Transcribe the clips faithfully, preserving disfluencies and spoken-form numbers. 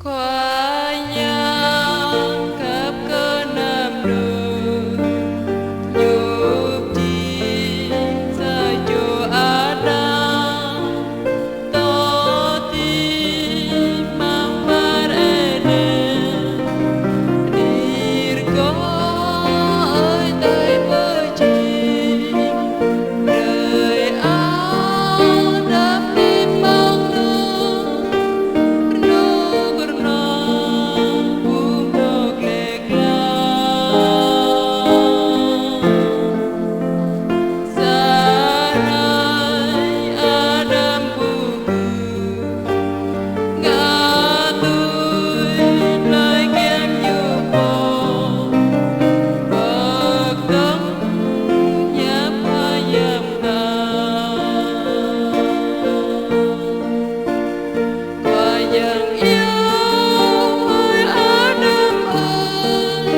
Khua Yang khăp kơ anăm đôč, djŏp djik sa čô Ađam, dŏ hơdip amăng war Êđen, rơgoh Ơi Adai pơjing, brơi Ađam hơdip amăng anŭn, rơnŭk rơnua ƀu hmâo glêh glan. Sa hrơi Ađam ƀu gưt, ngă tui tơlơi kiăng ñu pô, pơkơdơ̆ng hiăp Khua Yang ta. Khua Yang iâu: Ơi Ađam ơi,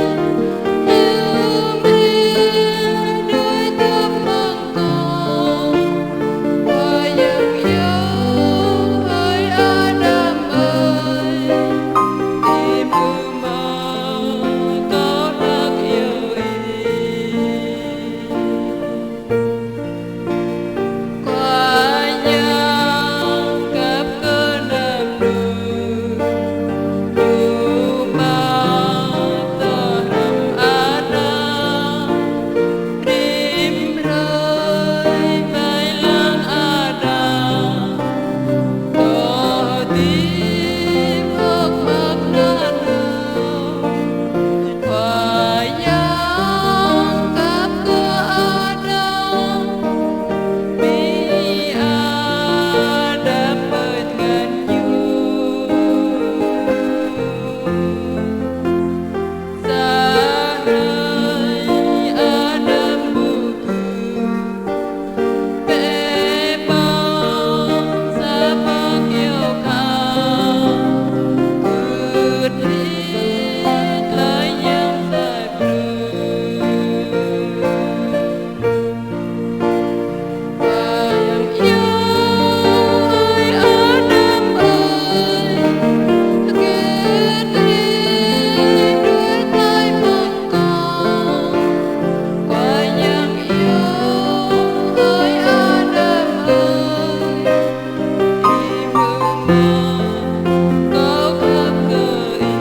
iâu mơ̆n đuaĭ tơ̆m amăng kâo. Khua Yang iâu: Ơi Ađam ơi, ih ƀu hmâo kâo hlak iâu ih. Khua Yang khăp kơ anăm đôč, Ñu mă tơhrăm Ađam, rĭm hrơi wai lăng Ađam, dŏ hơdip hơ̆k mơak nanao. Khua Yang khăp kơ Ađam, ƀing Ađam ƀơi tơngan Ñu. Sa hrơi Ađam ƀu gưt, bĕ ƀơ̆ng sa pơkiaŏ khăp, gưt hĭ tơlơi Yang sa brơi. Khua Yang iâu: Ơi Ađam ơi, gưt hĭ đuaĭ tơ̆m amăng kâo. Khua Yang iâu: Ơi Ađam ơi, ih ƀu hmâo kâo khăp kơ ih.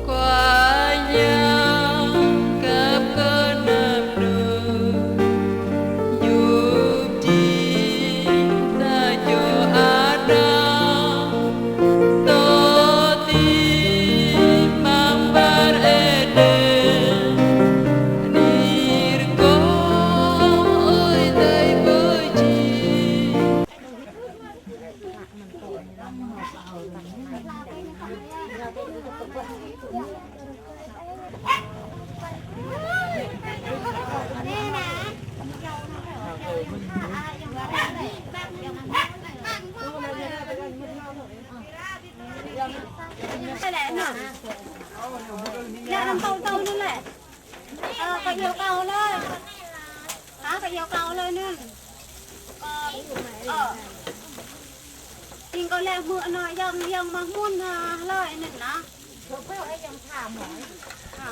Khua Yang khăp kơ anăm đôč, djŏp djik sa čô Ađam, dŏ hơdip amăng war Êđen, rơgoh Ơi Adai pơjing. Lĕ năm tâu tâu anŭn lĕ. Ơ, kơ iâu kâo lơi. Hă, kơ iâu kâo lơi anŭn. Kơ, ơ. Jing kâo lĕ mơ̆ anŭn Yang, Yang mă mơ̆n, ơ, lơi anŭn nă. Ơ.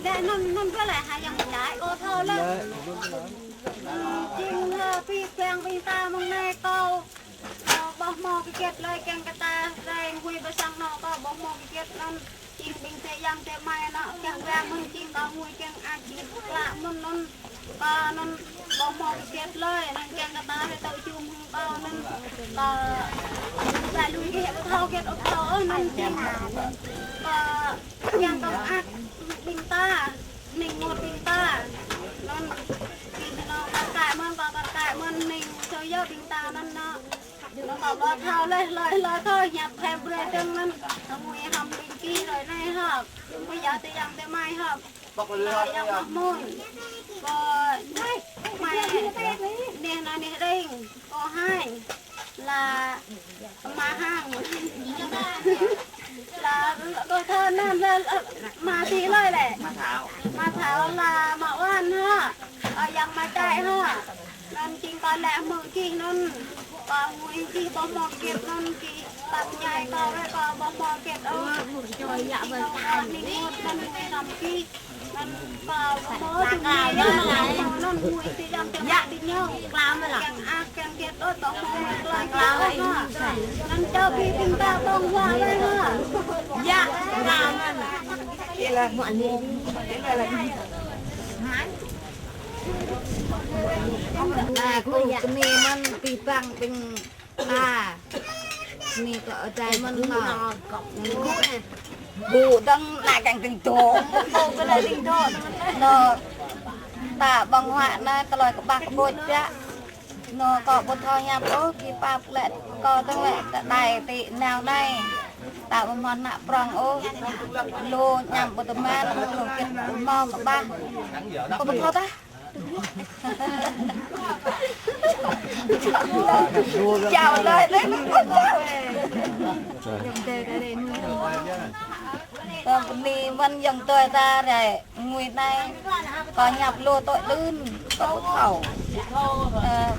Lĕ anŭn, anŭn ƀơi lĕ hă Yang Adai, kâo thâo lơi. Ơ, jing, ơ, pĭ peng ƀing ta mơ̆ng anai kâo. Ơ, ƀu hmâo kơ kiăt lơi kiăng kơ ta rai ngui ƀơi sang anŏ kâo, ƀu hmâo kơ kiăt anŭn. Jing ƀing tơ yang tơ amai anŏ kiăng wang mơ̆n, jing kâo ngui kiăng ăt jing klă mơ̆n anŭn. Kâo anŭn ƀu hmâo kơ kiăt lơi, anŭn kiăng kơ ta rai tơ̆ jum hăng kâo anŭn. Kâo ƀu lui kơ hĕ ƀu Thâo hơget ôh, thâo ôh, anŭn jing, ơ, yang kơ mơak ƀing ta, ning mŭt ƀing ta. Anŭn jing kơ anŭn kar kaĭ mơ̆n, kơ kar kaĭ mơ̆n, ning čô yơh ƀing ta anŭn, anŭn. Anŭn kơ ƀu thâo laih, hlơi hlơi thâo, hiăp hiăp brơi dơ̆ng anŭn. Ngui hăng ƀing gih hrơi anai hă. Ƀu djơ̆ tơ yang tơ amai hă. Kâo Yang Mơ̆ Mun. Kâo Mai, neh anai neh Ring. Kâo Hai. Lah Ama Hăng. Lah kâo thâo anăn lah, lah Ama Ti lơi lĕ. Ama Thảo. Ama Thảo lah Ama Oan hă. Ơ, Yang Ama Čai hă. Anŭn jing kâo lĕ hmư̆ gih anŭn. Kâo ngui gih ƀu hmâo hơget anŭn gih. Pap ñai kâo wơ̆t kâo ƀu hmâo hơget ôh. Kâo ning mŭt anŭn ngui hăng gih. Anŭn kâo ƀu hmâo tŭ ñai yơh, anŭn ngui tơ yang tơ amai ƀing ñu. Kiăng ăt kiăng hơget ôh, ƀu hmâo tơlơi hơget ôh. Anŭn čô ƀing ƀing ta ƀơ̆ng huă lơi hă. Anai kơ kơni mơ̆n ƀing ƀing ƀing ta. Ni kơ adai mơ̆n kơ. Ƀu dơ̆ng anai kiăng dơ̆ng dŏ. Kơ kơ anai dơ̆ng dŏ. Anŭn ta ƀơ̆ng huă anai tơlơi kơƀah kơƀuč biă. Anŭn kâo ƀu thâo hiăp ôh, gih pap lĕ kâo dơ̆ng lĕ tơdai ti nao anai. Ta ƀu hmâo ană prŏng ôh. Lu añăm ƀu tơman, lu hơget ƀu hmâo kơƀah. Kâo ƀu thâo tah. Chào lời đấy. Kâo bơni mơ̆n ayŏng adơi ta rai ngui anai. Kâo hiăp lu tui đưm, kâo ƀu thâo. Ơ,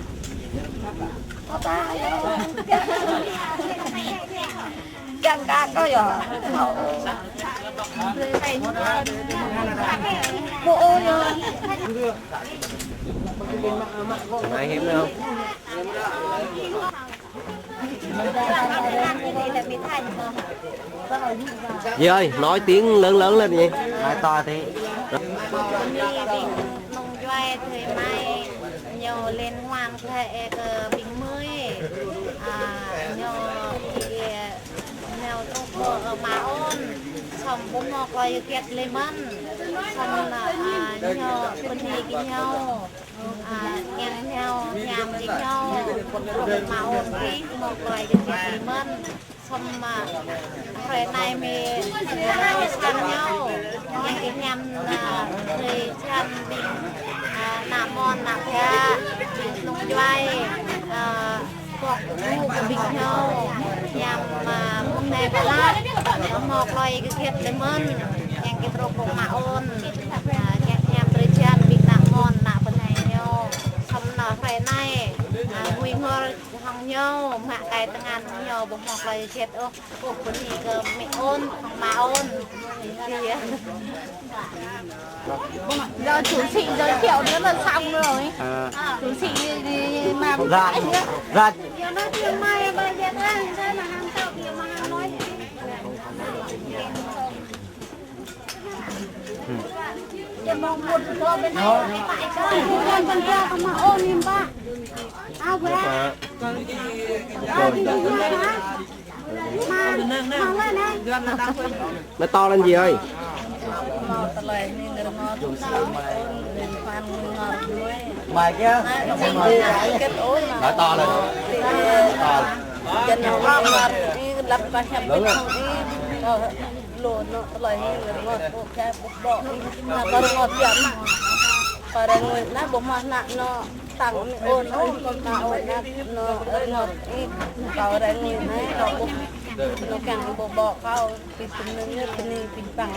kâo ta, kiăng kơ kâo yơh. Ƀu ôh yơh. Ai hiam nữa không? Dì ơi, nói tiếng lớn lớn lên đi. Nói to tí. Nông Juai thời mai nhiều liên hoan thế kơ ƀing mơi. À, nhiều Nao truh kơ Ama Ôn, sŏm ƀu hmâo tơlơi hơget lĕ mơ̆n, sŏm, à, ñu bơni kơ ñu, à, kiăng ñu hiam kơ ñu, truh kơ Ama Ôn ƀu hmâo tơlơi hơget lĕ mơ̆n, sŏm, à, hrơi anai mơi, à, sang ñu, kiăng kơ hiam, à, hrơi sang ƀing, à, ană mơ̆n, ană bă, ƀing Nông Juai, à, Pŏk ƀu kơ ƀing ñu, hiam, à, mơ̆ng anai pơ lăp, hmâo tơlơi hơget lĕ mơ̆n, kiăng kơ truh kơ Ama Ôn, à, kiăng hiam drơi jăn ƀing ană mơ̆n, ană bơnai ñu, sŏm nao hrơi anai, à, ngui ngor hăng ñu, mă kai tơngan hăng ñu, ƀu hmâo tơlơi hơget ôh. Ơ, bơni kơ Mĕ Ôn, Ama Ôn. Iya. Giờ chủ sĩ giới thiệu nữa là xong rồi. À. Chủ sĩ thì mà cũng... Dạ. Dạ. Giờ nói chuyện mai, bây giờ ra, ra mà hàng tàu kia mà hàng nói. Giờ mong một cái bên này, tại sao? Bên kia mà ôn im bạ. Áo bạ. Áo đi, đi, đi, hả? Nói to lên dì ơi. Mai kia. Nói to lên. Nói to lên. Lố anŭn. Ƀu hmâo ană ƀu hmâo ană. Tăng anai ôn ôh, tăng ôn anai, anŭn rơngot ih, kâo rơngot anai, kâo ƀuh, anŭn kiăng ƀu ƀô̆ kâo, ƀing tơnưng, tơnưng ƀing tăng.